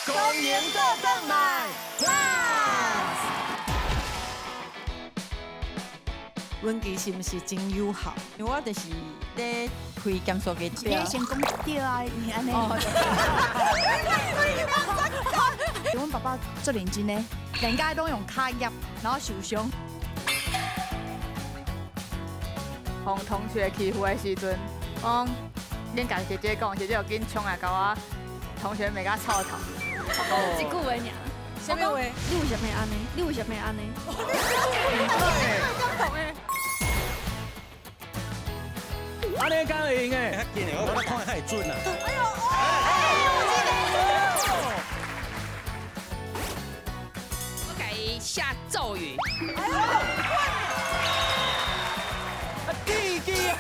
公牛倒轉來。阮其實毋是真友好，因為我就是咧開減塑機。你先講對啊，你按呢。阮爸爸足認真的，人家攏用跤壓，然後受傷。予同學欺負的時陣，我講恁共姐姐講，姐姐就緊衝來共我同學罵甲臭頭。一句話爾。啥物話？你為啥物按呢？你為啥物按呢？感動的。按呢敢會用的？較緊的，我看較會準啊。哎呦！我共伊下咒語。啊，弟弟啊！